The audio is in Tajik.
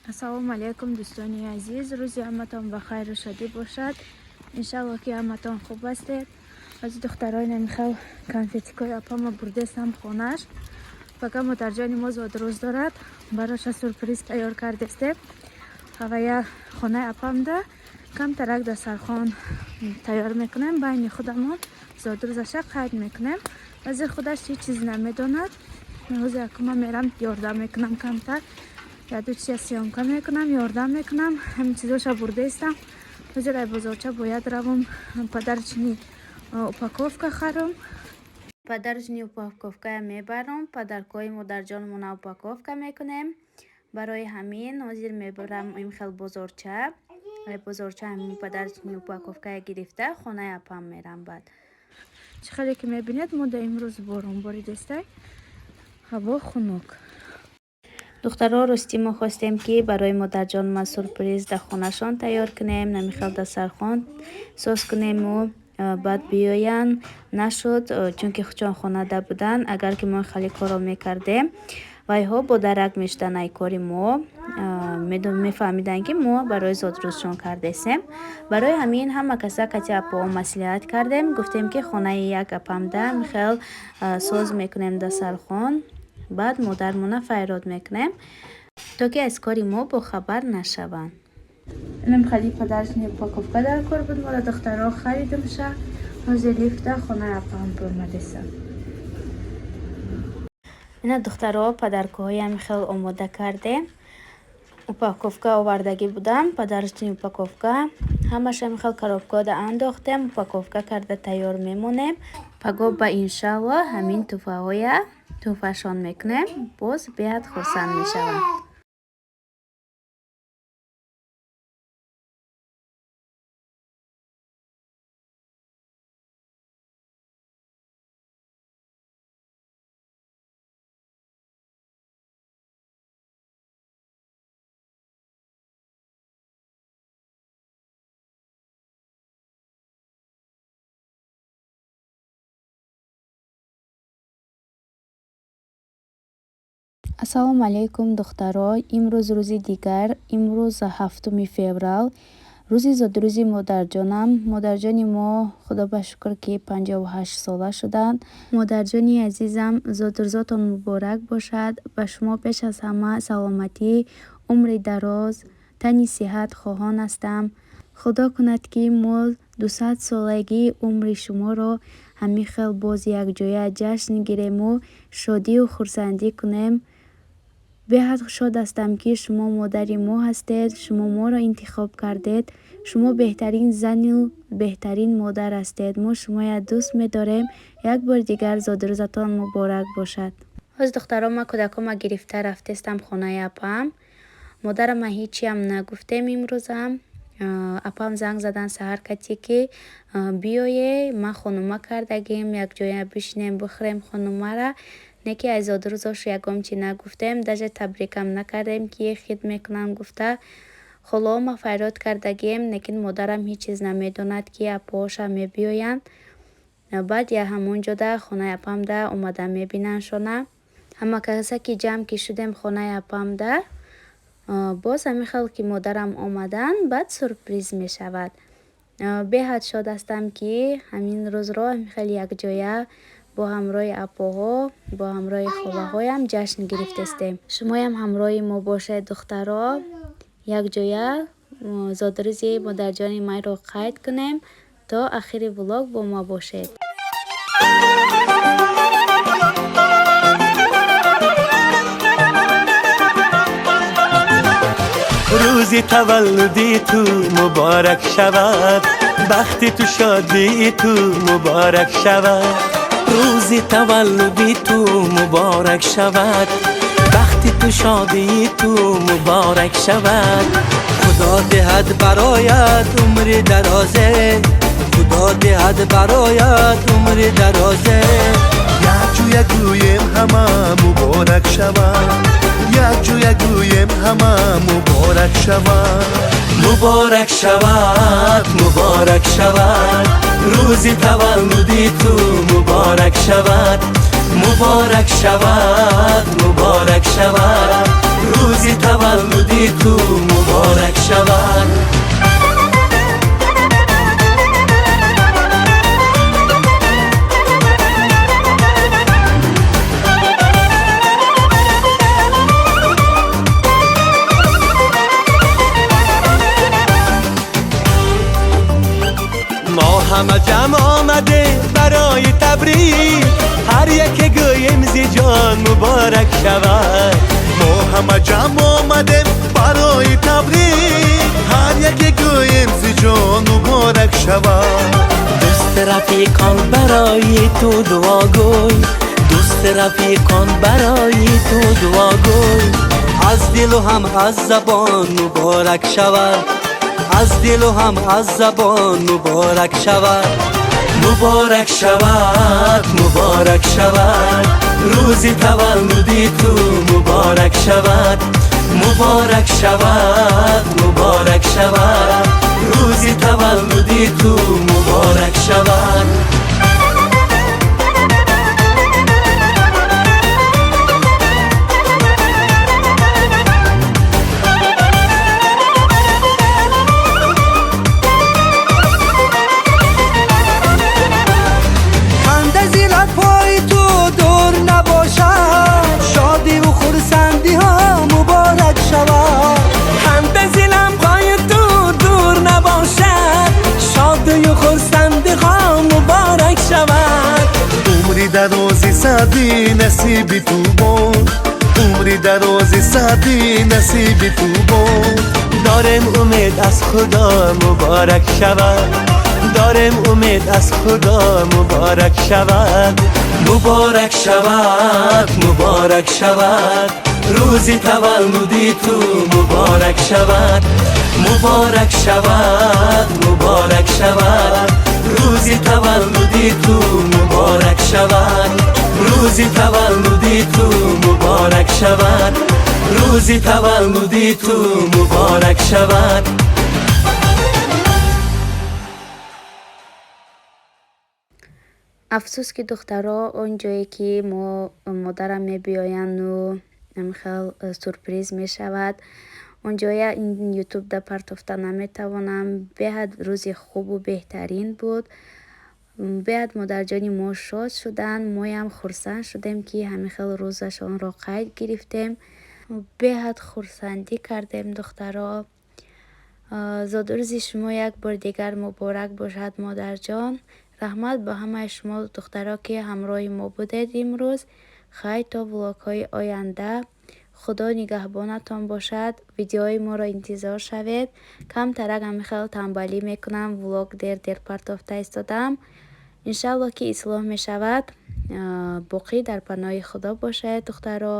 Ассалому алайкум, дӯстони азиз. Рӯзи ҳаматон ба хайру шодӣ бошад. Иншаллоҳ, ки ҳаматон хуб ҳастед. Аз духтарои намихел конфетикои апама бурдестам хонаш. Пока модарҷони мо зодрӯз дорад, бароша сюрприз тайёр кардестем. Ҳавая хонаи апамда камтарак дастархон тайёр мекунем, байни худамон зодрӯзаша қайд мекунем. Ҳозир худаш ҳеҷ чиз намедонад. Ҳозир якума мерам, ёрдам мекунам камтар. Яду чия съёмка мекунам, ёрдам мекунам. Ҳамин чизоша бурдаистам. Ҳозир ай бозорча бояд равам, подарочный упаковка харам. Подарочный упаковкая мебарам, подаркои модарҷонмона упаковка мекунем. Барои ҳамин ҳозир мебарам ин хел бозорча. Ай бозорча ҳамин подарочный упаковкая гирифта, хонаи апам мерам баъд. Чӣ хеле ки мебинед, мо да имрӯз борон боридестай. Ҳаво хунук. Духтаро, ростӣ мо хостем, ки барои модарҷонма сюрприз дар хонашон тайёр кунем, намихел дастархон соз кунему баъд биёянд. Нашуд, чунки чон хонада буданд. Агар ки мо хеле корро мекардем, вайҳо бо дарак мешуданд ай кори мо, мефаҳмиданд, ки мо барои зодрӯзшон кардесем. Барои ҳамин ҳама каса кати апоҳо маслиҳат кардем, гуфтем, ки хонаи як апамда михел соз мекунем дастархон, баъд модармона файрод мекунем, то ки аз кори мо бохабар нашаванд. Инам хали подарочный упаковка дар кор буд. Мода духтаро харидимша. Ҳозир лифта хонаи апам бурмадесам. Ина, духтаро, подаркаҳоям хел омода кардем. Упаковка овардагӣ будам, подарочный упаковка. Ҳамаша хел коробкода андохтем, упаковка карда тайёр мемонем. Пагоҳ ба иншаллоҳ ҳамин туҳфаҳоя туҳфашон мекунем, боз беҳад хурсанд мешаванд. Ассалому алайкум, духтаро. Имрӯз рӯзи дигар, имрӯз 7 феврал, рӯзи зодрӯзи модарҷонам. Модарҷони мо, худо ба шукр, ки 58 сола шуданд. Модарҷони азизам, зодрӯзотон муборак бошад. Ба шумо пеш аз ҳама саломатӣ, умри дароз, тани сиҳат хоҳон ҳастам. Худо кунад, ки мо 200-солагии умри шуморо ҳамин хел боз якҷоя ҷашн гирему шодию хурсандӣ кунем. Беҳад шод ҳастам, ки шумо модари мо ҳастед, шумо моро интихоб кардед. Шумо беҳтарин зану беҳтарин модар ҳастед. Мо шумоя дӯст медорем. Як бори дигар зодрӯзатон муборак бошад. Ҳоз, духтаро, ман кӯдакома гирифта рафтестам хонаи апам. Модарама ҳечиам нагуфтем имрӯзам. Апам занг задан саҳар кати, ки биёе, ман хонума кардагим, якҷоя бишинем, бихӯрем хонумара. Не ки аз зодрӯзош ягон чи нагуфтем, даже табрикам накардем, ки хит мекунам гуфта. Холаома файрод кардагием, лекин модарам ҳеҷ чиз намедонад, ки апоҳоша мебиёянд. Баъд я ҳамон ҷода хонаи апамда омада мебинандшона. Ҳама каса ки ҷамъ ки шудем хонаи апамда, боз ҳамин хел ки модарам омаданд, баъд сюрприз мешавад. Беҳад шод ҳастам, ки ҳамин рӯзро ҳамин хел якҷоя бо ҳамроҳи апоҳо, бо ҳамроҳи холаҳоям ҷашн гирифтестем. Шумоям ҳамроҳи мо бошед, духтаро, якҷоя зодрӯзи модарҷони майро қайд кунем. То ахири влог бо мо бошед. Рӯзи таваллуди ту муборак шавад, бахти ту, шодии ту муборак шавад. Рӯзи таваллуди ту муборак шавад, бахти ту, шодии ту муборак шавад. Худо диҳад бароят умри дарозе, Худо диҳад бароят умри дарозе. Якҷоя гӯем ҳама: муборак шавад. Якҷоя гӯем ҳама: муборак шавад. Муборак шавад, муборак шавад, рӯзи таваллуди ту муборак шавад. Муборак шавад, муборак шавад. Рӯзи таваллуди ту муборак шавад. Мо ҳама ҷамъ омадем барои табрик, ҳар яке гӯем зи ҷон муборак шавад. Мо ҳама ҷамъ омадем барои табрик, ҳар яке гӯем зи ҷон муборак шавад. Дӯст рафиқон барои ту дуогӯй, дӯст рафиқон барои ту дуогӯй. Аз дилу ҳам аз забон муборак шавад, аз дилу ҳам аз забон муборак шавад. Муборак шавад, муборак шавад, рӯзи таваллуди ту муборак шавад. Муборак шавад, муборак шавад, рӯзи таваллуди ту муборак шавад. Умри дарози саъдӣ насиби ту бод, умри дарози саъдӣ насиби ту бод. Дорем умед аз Худо муборак шавад, дорем умед аз Худо муборак шавад. Муборак шавад, муборак шавад, рӯзи таваллуди ту муборак шавад. Муборак шавад, муборак шавад, рӯзи таваллуди ту муборак шавад. Рӯзи таваллуди ту муборак шавад, рӯзи таваллуди ту муборак шавад. Афсӯс ки духтаро он ҷое ки мо модарам мебиёянду хел сюрприз мешавад, он ҷоя ин ютубда партофта наметавонам. Беҳад рӯзи хубу беҳтарин буд. Беҳад модарҷони мо шод шуданд, моям хурсанд шудем, ки ҳамин хел рӯзашонро қайд гирифтем. Беҳад хурсандӣ кардем, духтаро. Зодрӯзи шумо як бор дигар муборак бошад, модарҷон. Раҳмат ба ҳамаи шумо духтаро, ки ҳамроҳи мо будед имрӯз. Хай то влогҳои оянда. Худо нигаҳбонатон бошад. Видеои моро интизор шавед. Камтарак ҳамин хел танбалӣ мекунам, влог дер-дер партофта истодам. Иншаллоҳ ки ислоҳ мешавад. Боқӣ дар паноҳи Худо бошед, духтаро.